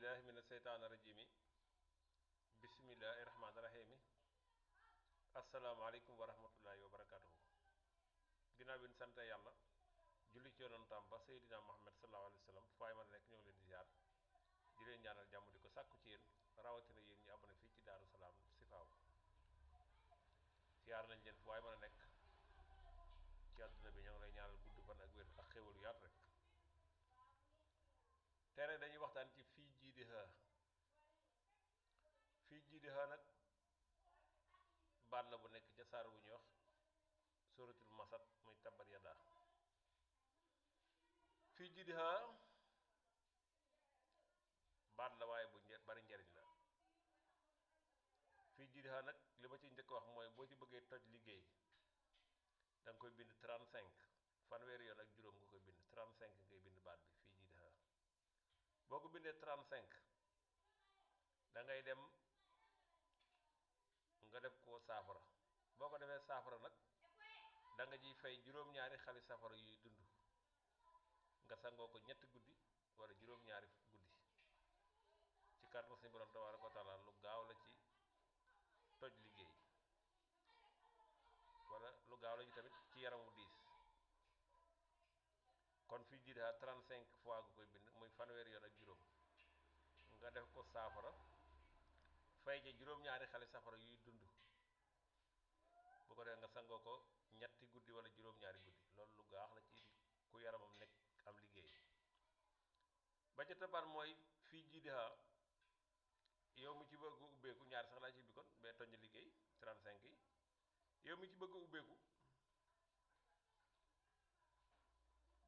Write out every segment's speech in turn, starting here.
billahi mina seytaani rajimi bismillahi rahmaani rahimi asalaamaaleykum wa rahmatullahi wa barakatuhu ginnaaw bi ñu sante yàlla julli ci yonentam ba Seydina Muhammad sallallahu alayhi wa sallam fu waay mën a nekk ñoo ngi leen di ziar di leen ñaanal jàmm di ko sàkku ci yéen rawatina yéen ñi abonné fii ci Daaru Salaam Sifaaw ziar nañ leen fu waay mën a nekk ci àdduna bi ñoo ngi lay ñaanal gudd fan ak wér ak xéwal yu yaatu rek te rek dañuy waxtaan ci fii jiidiha fii jiidiha nag baat la bu nekk ca saar bu ñuy wax suratul masad muy tabbat yadaa fii jiidiha baat la waaye bu bari njariñ la fii jiidiha nag li ma ci njëkk wax mooy boo ci bëggee toj liggéey da nga koy bind 35 fanweeri yoon ak juróom nga koy bind 35 ngay bind baat bi fii jiidiha boo ko bindee 35 da ngay dem nga def ko saafara boo ko defee saafara nag da nga jiy fay juróom-ñaari xali safara yuy dund nga sangoo ko ñetti guddi wala juróom-ñaari guddi ci kàttanu suñu borom tabaaraka wa taala lu gaaw la ci toj liggéey wala lu gaaw la ci tamit ci yaramu diis kon fii jiidiha 35 fois nga koy bind muy fanweeri yoon ak juróom nga def ko saafara fay ca juróom-ñaari xale safara yuy dund bu ko defee nga sangoo ko ñetti guddi wala juróom-ñaari guddi loolu lu gaax la ci ku yaramam nekk am liggéey ba ca tabaat mooy fii jiidiha yow mi ci bëgg ubbeeku ñaari sax laa ci bi kon mais toñ liggéey 35 yi yow mi ci bëgg ubbeeku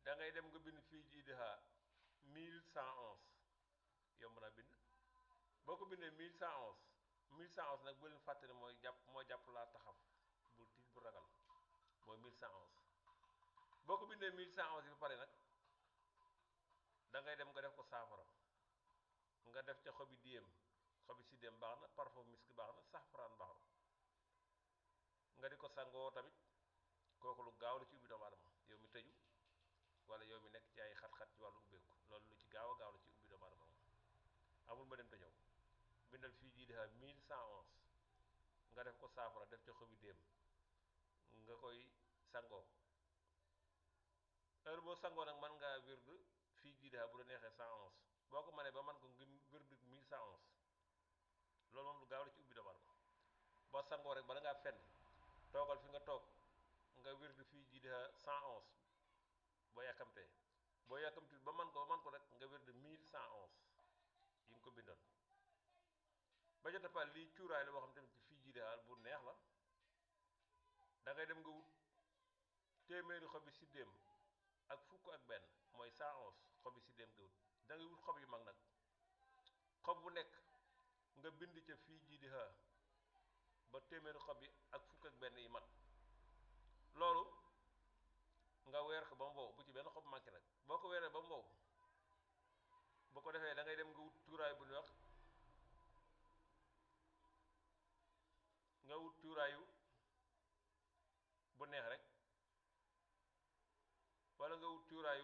da ngay dem nga bind fii jiidiha 1111 yomb naa bind boo ko bindee 1111 1111 nag bu leen fàtte ne moo jàpp laa taxaf bul tiit bu ragal mooy 1111 boo ko bindee 1111 yi ba pare nag da ngay dem nga def ko saafara nga def ca xobi diyem xobi sidéem baax na parfum misk baax na saxfaraan baax na nga di ko sangoo tamit kooku lu gaaw la ci ubbi doomu aadama yow mi tëju wala yow mi nekk ci ay xat-xat ci wàllu ubbeeku loolu lu ci gaaw a gaaw la ci ubbi doomu aadama amul ma dem te ñëw bindal fii jiidiha 1111 nga def ko saafara def ca xobi déem nga koy sangoo heure boo sangoo nag mën ngaa wird fii jiidiha bu la neexee 111 boo ko mënee ba man ko ngi wird 1111 loolu moom lu gaaw la ci ubbi doomu aadama boo sangoo rek bala ngaa fenn toogal fi nga toog nga wird fii jiidiha 111 boo yàkkamtee boo yàkkamti ba man ko rek nga wird 1111 yi nga ko bindoon ba jot a pal lii cuuraay la boo xam tamit ci fii jiidiha bu neex la da ngay dem nga wut téeméeri xobi siddéem ak fukk ak benn mooy 111 xobi siddéem nga wut da ngay wut xob yu mag nag xob bu nekk nga bind ca fii jiidiha ba téeméeri xob yi ak fukk ak benn yi mat loolu nga weer ko ba mu wow bu ci benn xob manqué nag boo ko weeree ba mu wow bu ko defee da ngay dem nga wut cuuraay bu ñuy wax nga wut cuuraayu bu neex rek wala nga wut cuuraay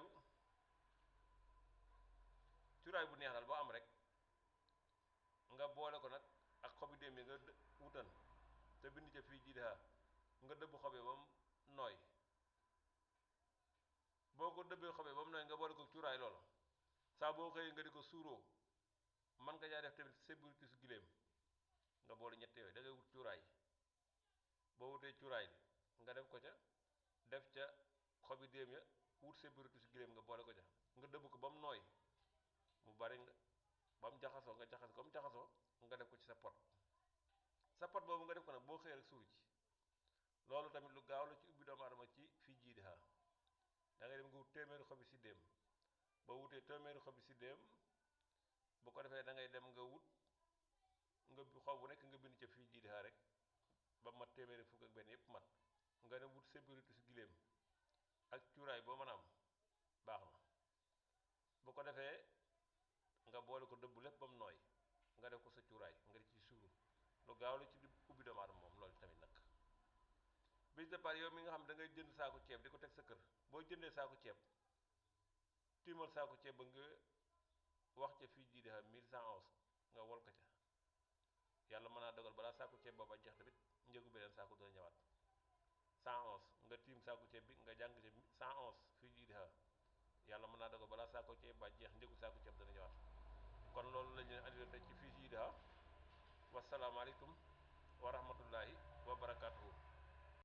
bu neex daal boo am rek nga boole ko nag ak xobi déem yi nga wutan te bind ca fii jiidiha nga dëbb xob yi ba mu nooy boo ko dëbbee xob yi ba mu nooy nga boole ko cuuraay loola saa boo xëyee nga di ko suuroo man nga jaa def tamit séburitus giléem nga boole ñett yooyu da ngay wut cuuraay boo wutee cuuraay nga def ko ca def ca xobi déem ya wut séburitus giléem nga boole ko ca nga dëbb ko ba mu nooy mu bari nga ba mu jaxasoo nga jaxas ko mu jaxasoo nga def ko ci sa pot boobu nga def ko nag boo xëyee rek suuru ci loolu tamit lu gaaw la ci ubbi doomu aadama ci fii jiidiha da ngay dem nga wut téeméeri xobi siddéem boo wutee téeméeri xobi siddéem bu ko defee da ngay dem nga wut nga xob bu nekk nga bind ca fii jiidiha rek ba mat téeméeri fukk ak benn yépp mat nga dem wut séburitus giléem ak cuuraay boo mën a am baax na bu ko defee nga boole ko dëbb lépp ba mu nooy nga def ko sa cuuraay nga di ci suuru lu gaaw la ci ubbi doomu aadama moom loolu tamit nag bis de part yow mi nga xam da ngay jënd saako ceeb di ko teg sa kër boo jëndee saako ceeb tiimal saako ceeb ba nga wax ca fii jiideha 1111 nga wol ko ca yàlla mën naa dogal balaa saaku ceeb booba jeex tamit njëgu beneen saaku dana ñëwaat 111 nga tiim saaku ceeb bi nga jàng ca 111 fii jiideha yàlla mën naa dogal balaa saaku ceeb ba jeex njëgu saaku ceeb dana ñëwaat. kon loolu lañ leen andil tey ci fii jiideha wasalaamaaleykum wa rahmatulah.